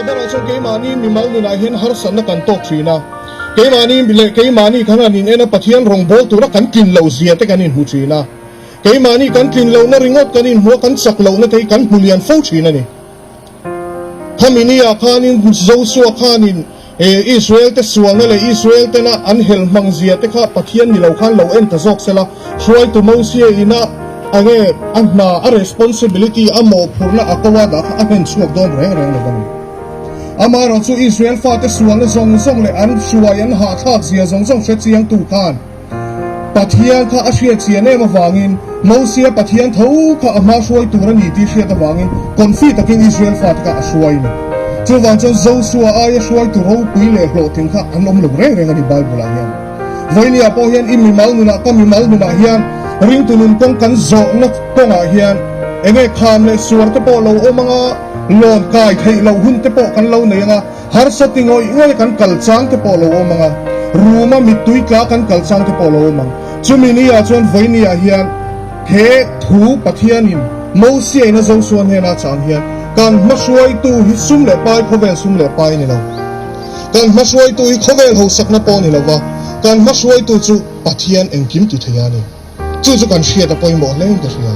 berah chuan keimahni mimal nunah hian harsatna kan tawk thin a, keimahni leh keimahni kan han in en a Pathian rawngbawl tura kan tlin loh zia te kan inhmu thin a, keimahni kan tlin lohna ringawt kan inhmu a kan chak lohna te hi kan hmu lian fo thin a ni. Khami ni ah khanin Joshua khanin Israel te sualna leh Israel tena an hel hmang zia te kha Pathian ni lo khan lo en ta zawk sela, hruaitu Mosia ina enge a hna, a responsibility, a mawhphurhna a ko a dah kha a hlen chhuak dawn reng reng lo a ni. Amaherawhchu Israel fate sualna zawng zawng leh an hruai an hahthlak zia zawng zawng hre chiangtu khan, Pathian kha a hriat chian em avangin Mosia Pathian tho kha a hma hruai tur a ni tih hriat avangin confi takin Israel fate kha a hruai a ni. Chuvang chuan Josua aia hruaitu ropui leh hlawhtling kha an awm lo reng reng a ni Bible ah hian. Vawinia pawh hian i mimal nunah ka mimal nunah hian ringtu nun kawng kan zawhna kawngah hian enge kham leh suar te pawh lo awm anga lawn kai theih loh hun te pawh kan lo nei anga, Harsa ti ngawih ngawih kan kal chang te pawh lo awm ang a, room a mittui tla kan kal chang te pawh lo awm ang. Chumi ni ah chuan vawiini ah hian he thu Pathianin Mosia in a Joshua hnena chang hian kan hmahruaitu hi sum leh pai khawvel sum leh pai ni lo. Kan hmahruaitu hi khawvel hosakna pawh ni lova, kan hmahruaitu chu Pathian engkim ti thei a ni. Chu chu kan hriat a pawimawh hle in ka hria.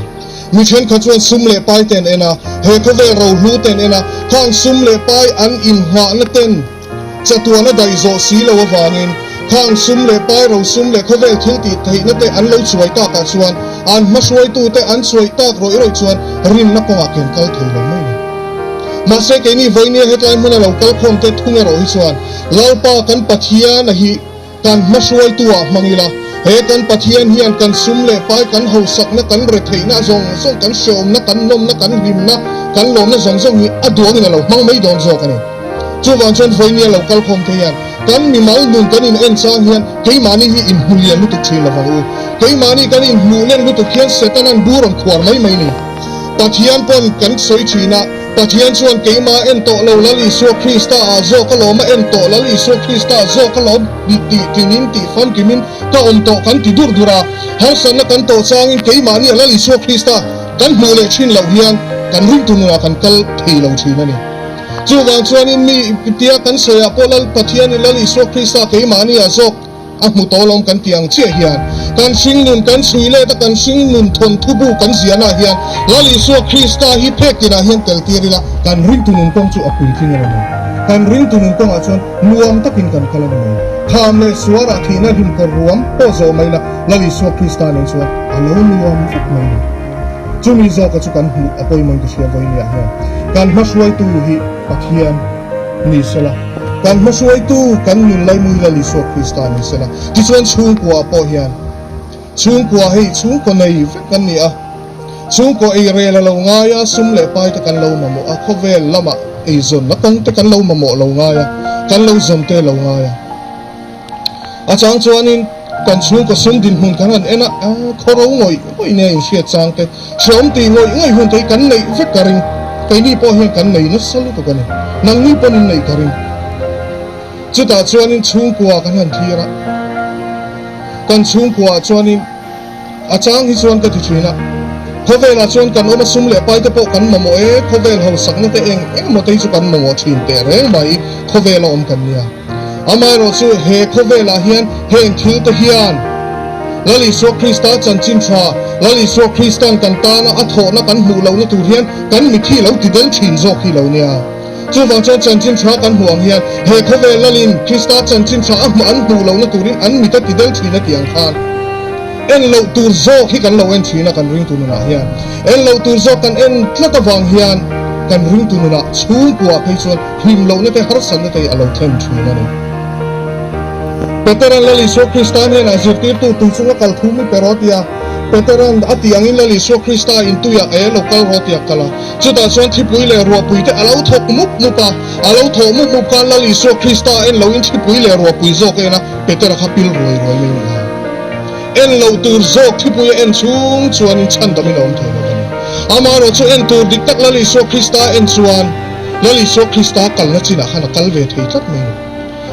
Mi thenkhat chuan sum leh pai te an en a, he khawvel rohlu te an en a, khang sum leh pai an inngahna ten chatuan a daih zawh si lo avangin khang sum leh pai rosum leh khawvel thil tih theihna te an lo chuai takah chuan an hmahruaitu te an chuaih tak rawih rawih chuan rinna kawngah ken kal thei lo mai ni. Mahse keini vawinia hetlai hmuna lo kal khawm te thung erawh hi chuan Lalpa kan Pathian a hi Kan hmahruaitu ah hmang ila, he kan Pathian hian kan sum leh pai, kan hausakna, kan retheihna zawng zawng, kan hreawmna, kan nawmna, kan hlimna, kan lawmna zawng zawng hi a duangin a lo hmang mai dawn zawk a ni. Chuvang chuan vawinia lo kal khawm te hian kan mimal nun kan in en chang hian keimahni hi inhmu lian lutuk thin lo vang u. Keimahni kan inhmuh len lutuk hian Setanan bu rawn khuar mai mai ni. Pathian pawn kan sawi thin a. Pathian chuan keimah en tawh lo Lal Isua Krista ah zawk a lawm a en tawh Lal Isua Krista ah zawk a lawm tih tlinin tih famkimin ka awm tawh kan ti dur dur a, harsatna kan tawh changin keimahni a Lal Isua Krista kan hmuh leh thin loh hian kan ringtu nunah kan kal thei lo thin a ni. Chuvang chuanin mi tia kan sawiah pawh Lal Pathianin Lal Isua Krista keimahni ah zawk A hmu tawh lawm kan tih ang chiah hian kan hringnun kan chhui let a, kan hringnun thawnthu bu kan ziahna ah hian Lal Isua Krista hi phek tinah hian tel tir ila kan ringtu nun kawng chu a puitling a ni mai. Kan ringtu nun kawngah chuan nuam takin kan kal a ni mai. Kham leh suarah thihna hlimkawr ruam pawh zawh mai ila Lal Isua Krista nen chuan a lo nuam vek mai ni. Chumi zawka chu kan hmuh a pawimawhin ka hria vawinia hian kan hmahruaitu hi Pathian ni sela, kan hmahruaitu kan nun laimui Lal Isua Krista ni sela. Tichuan chhungkua pawh hian chhungkua hei chhungkaw nei vek kan ni a, chhungkaw ei rel a lo ngai a, sum leh pai te kan lo mamawh a, khawvel lamah eizawnna kawng te kan lo mamawh lo ngai a, kan lo zawn te lo ngai a. A chang chuanin kan chhungkaw sum dinhmun kan han en a, khaw ro ngawih ngawih nia inhriat chang te, hreawm tih ngawih ngawih hun te hi kan neih vek ka ring. Keini pawh hian kan nei nasa lutuk a ni. Nangni pawn in neih ka ring. Chutah chuanin chhungkua kan han thlir a, kan chhungkuaah chuanin a chang hi chuan ka ti thin a, khawvelah chuan kan awm a sum leh pai te pawh kan mamawh e, khawvel hausakna te eng eng emaw te hi chu kan mamawh thin teh reng mai, khawvela awm kan nia. Amaherawh chu he khawvelah hian heng thil te hian Lal Isua Krista chanchin tha, Lal Isua Krista'n kan tana a thawhna kan hmuh lohna tur hian kan mithi lo ti del thin zawk hi lo nia. Chuvang chuan chanchin tha kan hmuh ang hian he khawvel Lalin Krista chanchin tha a hmuh an hmuh lohna turin an mit a ti del thin a tih ang khan en loh tur zawk hi kan lo en thin a kan ringtu nunah hian en loh tur zawk kan en tlat avang hian kan ringtu nunah chhungkua phei chuan Hlim lohna te harsatna te hi a lo thlen thin a ni. Petera'n Lal Isua Krista hnenah zirtirtu tui chunga kal thu mi pe rawh a ti a. Petera'n a tih angin Lal Isua Krista in tuiah e lo kal rawh tia kal a. Chutah chuan thlipui leh ruahpui te a lo thawk mup mup a. A lo thawh mup mup khan Lal Isua Krista en loin thlipui leh ruahpui zawk en a, Petera kha pil ruai ruai mai ni a. En loh tur zawk thlipui a en chhung chuanin chhandamin a awm thei lo a ni. Amaherawh chu en tur dik tak Lal Isua Krista en chuan, Lal Isua Krista kalna chinah khan a kal ve thei tlat mai a ni.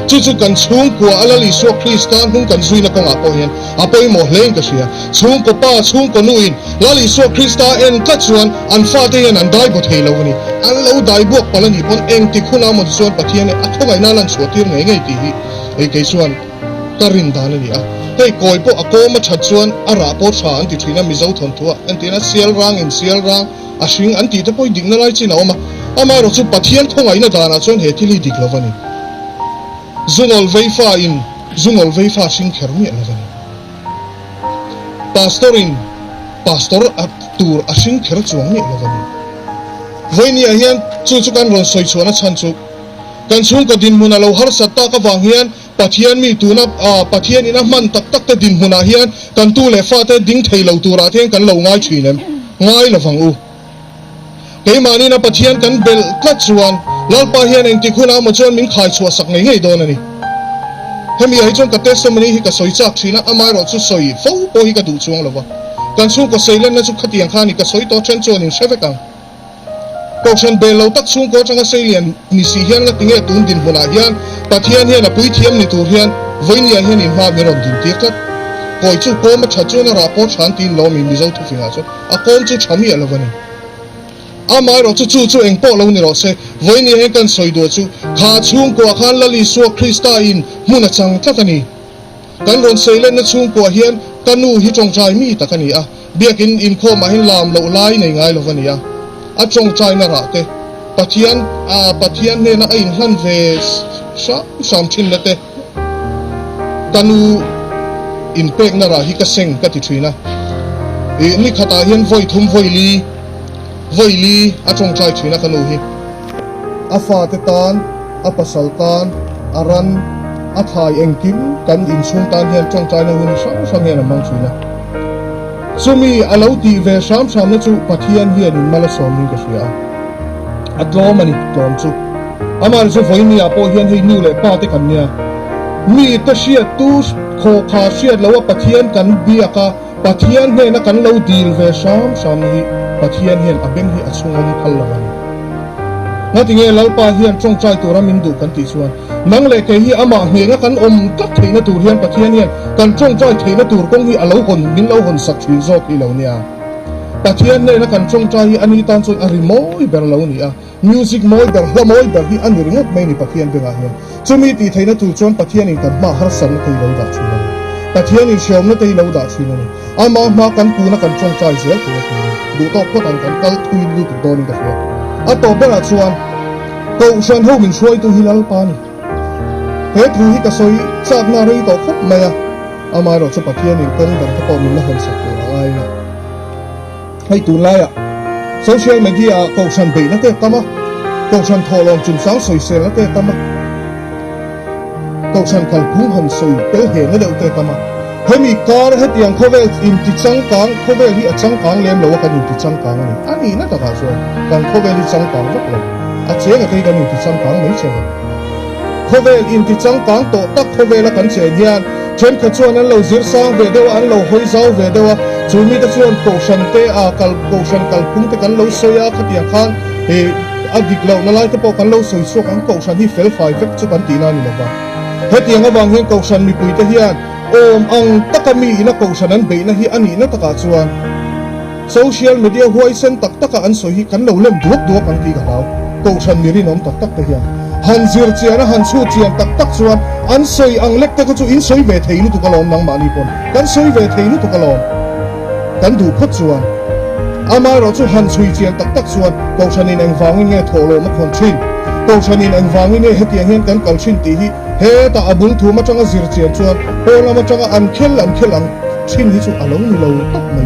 Chu chu kan chhungkua a Lal Isua Krista hnung kan zuina kawngah pawh hian a pawimawh hlein ka hria. Chhungkaw pa, chhungkaw nuin Lal Isua Krista en tlat chuan an fate hian an dai baw thei lo a ni. An lo dai buak palh a nih pawn engtik hunah maw tichuan Pathian hi a khawngaihna a lan chhuah tir ngei ngei tih hi hei kei chuan ka rin dan a ni a. Hei kawi pawh a kawm a that chuan a rah pawh tha an ti thin a Mizo thawnthuah entirna sial rangin sial rang a hring an tih te pawh hi dikna lai chin a awm a. Amaherawh chu Pathian khawngaihna danah chuan he thil hi dik lo a ni. Zungawl vei fa in zungawl vei fa hring kher miah lo a ni. Pastor in pastor a tur a hring kher chuang miah lo a ni. Vawinia hian chu chu kan rawn sawi chhuahna chhan chu kan chhungkaw dinhmun a lo harsat tak avang hian Pathian mi tuna Pathian in a hman tak tak te dinhmunah hian kan tu leh fate ding thei lo turah te hian kan lo ngai thin em? Ngai lovang u. Keimahniin a Pathian kan belh tlat chuan Lalpa hian engtik hunah emaw chuan min khai chhuah sak ngei ngei dawn a ni. Hemi ah hi chuan ka testimony hi ka sawi chak thin a, amaherawh chu sawi fo pawh hi ka duh chuang lo va. Kan chhungkaw seilenna chu khatiang kha a ni, ka sawi tawh then chuan in hre vek ang. Kohhran bel lo tak chhungkaw atanga seilian ni si hian ngati nge tun dinhmunah hian Pathian hian a puithiam ni tur hian vawinia hian in hma min rawn dintir tlat. Kawi chu kawm a that chuan a rah pawh tha an tiin lawm i Mizo thufingah chuan a kawm chu tha miah lo a ni. Amaherawh chu chu chu eng pawh lo ni rawh se, vawinia hian kan sawi duah chu kha chhungkuah khan Lal Isua Krista in hmun a chang tlat a ni. Kan rawn sawi lenna chhungkuah hian ka nu hi tawngtai mi tak a ni a, biakin inkhawmah hian lam loh lai nei ngai lo a ni a. A tawngtaina rah te, Pathian Pathian hnena a inhlan ve hram hram thinna te, ka nu inpekna rah hi ka seng ka ti thin a. Ih ni khatah hian vawi thum vawi li vawi li a tawngtai thin a ka nu hi. A fate tan, a pasal tan, a ran, a thlai engkim kan inchhung tan hian tawngtaina hun hrang hrang hian a hmang thin a. Chumi a lo tih ve hram hramna chu Pathian hian in mal a sawmin ka hria a. A tlawm a ni, tlawm chu. Amah chu vawinia pawh hian hei nu leh pa te kan nia. Mi te hriat tu khawkha hriat loh a Pathian kan biak a, Pathian hnena kan lo dil ve hram hram hi Pathian hian a beng hi a chhungawm phal lo a ni. Ngatinge Lalpa hian tawngtai tura min duh kan tih chuan nang leh kei hi amah hnenga kan awm tlat theihna tur hian Pathian hian kan tawngtai theihna tur kawng hi a lo hawn min lo hawn sak thin zawk hi lo nia. Pathian hnena kan tawngtai hi ani tan chuan a ri mawi ber lo ni a. Music mawi ber, hla mawi ber hi a ni ringawt mai ni Pathian bengah hian. Chumi tih theihna tur chuan Pathianin kan hma harsatna te hi lo dah thin a ni. Pathianin hreawmna te hi lo dah thin a ni. Ama hma kan kuna kan tawngtai zel theih a tur a ni. Duh tawk phawt ang kan kal thui lutuk dawnin ka hria. A tawp berah chuan Kohhran ho min hruaitu hi Lalpa a ni. He thu hi ka sawi chakna rei tawh khawp mai a, amaherawh chu Pathianin kawng dang te pawh min la hawnsak tur a ngai a. Hei tunlaiah social media ah kohhran beihna te a tam a, kohhran thawhlawm chungchang sawiselna te a tam a, kohhran kalphung han sawi tel hehna deuh te a tam a. Hemi kar hetiang khawvel inti changkang, khawvel hi a changkang lem lo a kan inti changkang a ni. A nihna takah chuan kan khawvel hi changkang vak lo, a chenga te hi kan inti changkang mai chauh a. Khawvel inti changkang tawh tak khawvela kan chen hian thenkhat chuan an lo zir sang ve deuh a, an lo hawi zau ve deuh a, chu mite chuan kohhran te a kal kohhran kalphung te kan lo sawi a, khatiang khan ih a dik lohna lai te pawh kan lo sawi chhuak ang, kohhran hi fel fai vek chu kan tihna a ni lova. Hetiang avang hian kohhran mipuite hian awm ang taka mi ina kohhran an beihna hi a nihna takah chuan, Social media huaisen tak taka an sawi hi kan lo lem duak duak ang tih ka hlau. Kohhran mi rinawm tak tak te hian han zir chian a han chhut chian tak tak chuan an sawi ang lek te kha chu in sawi ve thei lutuk alawm nangmahni pawn kan sawi ve thei lutuk alawm kan duh phawt chuan. Amaherawh chu han chhui chian tak tak chuan Kohhranin engvangin nge thawhlawm a khawn thin, Kohhranin engvangin nge hetiang hian kan kal thin tih hi hetah a bul thum atanga zir chian chuan pawn lam atanga an khel an khel ang thin hi chu a lo ni lo tawp mai.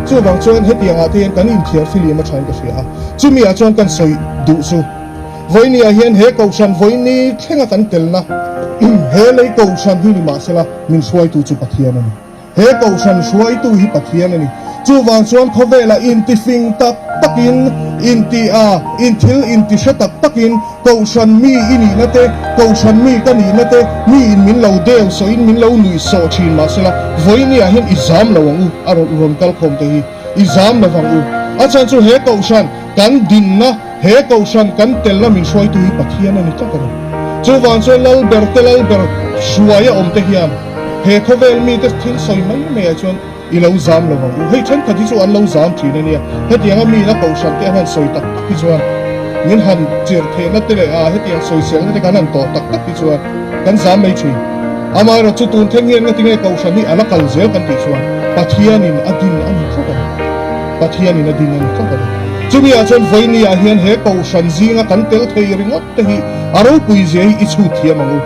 Chuvang chuan hetiang ah te hian kan inthiar thiliam a thain ka hria a, chumi ah chuan kan sawi duh chu vawinia hian he kohhran vawini thlenga kan telna he lei kohhran hi ni mahsela min hruaitu chu Pathian a ni. He kohhran hruaitu hi Pathian a ni. Chuvang chuan khawvelah intifing tak takin inti a, inthil inti hre tak takin Kohhran mi i nihna te, Kohhran mi ka nihna te, mi in min lo deu sawhin min lo nuih sawh thin mahsela, vawinia hian i zam lo ang u, a rawn rawn kal khawm te hi i zam lo vang u. A chhan chu he Kohhran kan dinna, he Kohhran kan telna min hruaitu hi Pathian a ni tlat a ni. Chuvang chuan Lalber te Lalber hruaia awm te hian he khawvel mite thil sawi mai maiah chuan i lo zam lo ang u. Hei thenkhat hi chu an lo zam thin a nia. Hetianga mi la kohhran te an han sawi tak tak hi chuan min han chirh theihna te leh a hetiang sawiselna te kan han tawh tak tak hi chuan kan zam mai thin. Amaherawh chu tun thleng hian ngatinge kohhran hi a la kal zel kan tih chuan Pathianin a din a ni tlat a ni. Pathianin a din a ni tlat a ni. Chumi ah chuan vawiini ah hian he kohhran zinga kan tel thei ringawt te hi a ropui zia hi i chhut thiam ang u.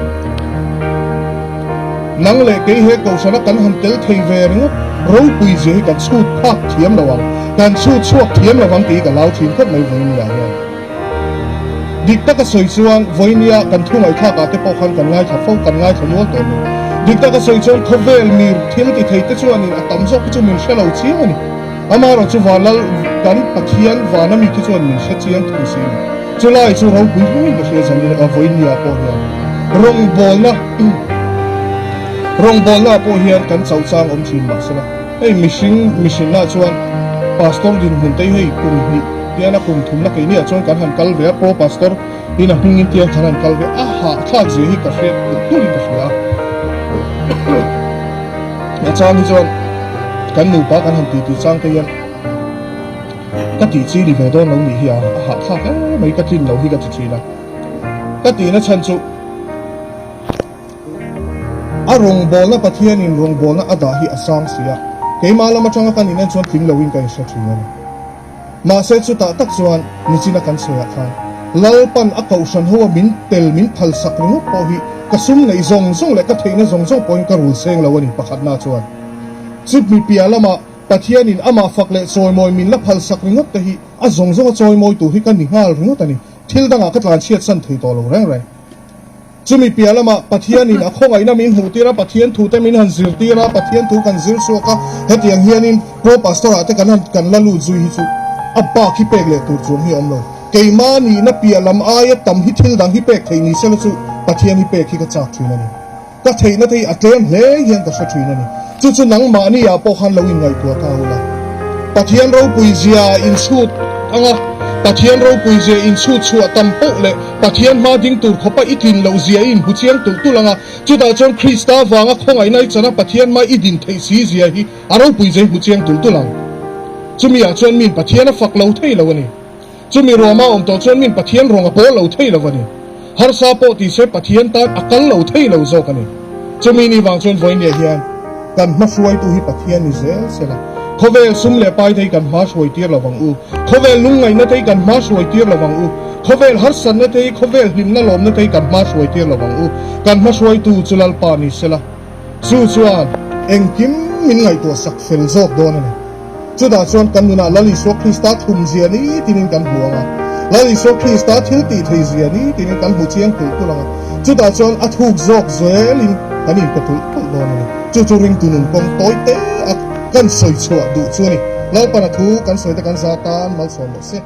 Nang leh kei he kohhrana kan han tel thei ve ringawt ropui zia hi kan chhut phak thiam lo ang, kan chhut chhuak thiam lo ang tih hi ka lau thin khawp mai vawiini ah hian. Dik taka sawi chuan vawinia kan thu ngaihthlak ah te pawh khan kan ngaithla fo, kan ngaithla nual tawh lo. Dik taka sawi chuan khawvel mir thil ti thei te chuanin a tam zawk hi chu min hre lo chiang a ni. Amaherawh chu Vanlal kan Pathian vana mi khi chuan min hre chiang thung si a ni. Chulai chu ropui hluin ka hria zanin a vawinia pawh hian rawngbawlna rawngbawlna ah pawh hian kan chauh chang awm thin mahsela hei mihring mihrinna chuan Pastor dinhmun te hi hei kum hnih Tiana kum thumna keiniah chuan kan han kal ve a, Pro Pastor in a hmingin tiang kan han kal ve a, hahthlak zia hi ka hriat tulh tulhin ka hria a. A chang hi chuan kan nupa kan han titi chang te hian ka tih chi ni ve dawn lo nih hi a, a hahthlak em mai ka tlin lo hi ka ti thin a. Ka tihna chhan chu a rawngbawlna Pathianin rawngbawlna a dah hi a sang si a, keimah lam atanga kan inen chuan tling loin ka inhre thin a ni. Mahse chutah tak chuan nichina kan sawiah khan Lalpan a kohhran ho a min tel min phalsak ringawt pawh hi ka sum neih zawng zawng leh ka theihna zawng zawng pawhin ka rul seng lo a ni pakhatna chuan chutmi piah lamah Pathianin amah fak leh chawimawi min la phalsak ringawt te hi a zawng zawng a chawimawi tur hi ka ni nghal ringawt a ni thil dangah ka tlanchhiat san thei tawh lo reng reng. Chumi piah lamah Pathianin a khawngaihna min hmuhtir a, Pathian thute min han zirtir a, Pathian thu kan zir chhuak a, hetiang hianin Pro Pastor ah te kan han kan la lut zui hi chu a bak hi pek leh tur chuang hi a awm lo. Keimah nihna piah lam aia tam hi thil dang hi pek theih ni sela chu Pathian hi pek hi ka chak thin a ni. Ka theihna te hi a tlem hle hian ka hre thin a ni. Chu chu nangmahni ah pawh khan lo inngaihtuah ta ula. Pathian ropui zia inchhut anga Pathian ropui zia inchhut chhuah tam poh leh Pathian hma ding tur khawpa i tlin loh zia i inhmu chiang tulh tulh anga chutah chuan Krista vanga khawngaihna i chana Pathian hma i din theih si zia hi a ropui zia i hmu chiang tulh tulh ang. Chumi ah chuan min Pathian a fak lo thei lo a ni. Chumi ruama awm tawh chuan min Pathian rawng a pawl lo thei lo a ni. Harsa pawh ti se Pathian tan a kal lo thei lo zawk a ni. Chumi ni vang chuan vawinia hian kan hma hruaitu hi Pathian ni zel se la, khawvel sum leh pai te hi kan hma hruai tir lo vang u, khawvel lungngaihna te hi kan hma hruai tir lo vang u, khawvel harsatna te hi, khawvel hlimna lawmna te hi kan hma hruai tir lo vang u. Kan hma hruaitu chu Lalpa ni se la, chu chuan engkim min ngaihtuah sak fel zawk dawn a ni. Chutah chuan kan nunah Lal Isua Krista thumzia ni tinin kan hmu ang a, Lal Isua Krista thil tih theizia ni tinin kan hmu chiang tulh tulh ang a, chutah chuan a thuk zawk zelin kan inpe tulh tulh dawn a ni. Chu chu ringtu nun kawng tawi te a kan sawi chhuah duh chu a ni. Lalpana thu kan sawi te kan za tan malsawm rawh se.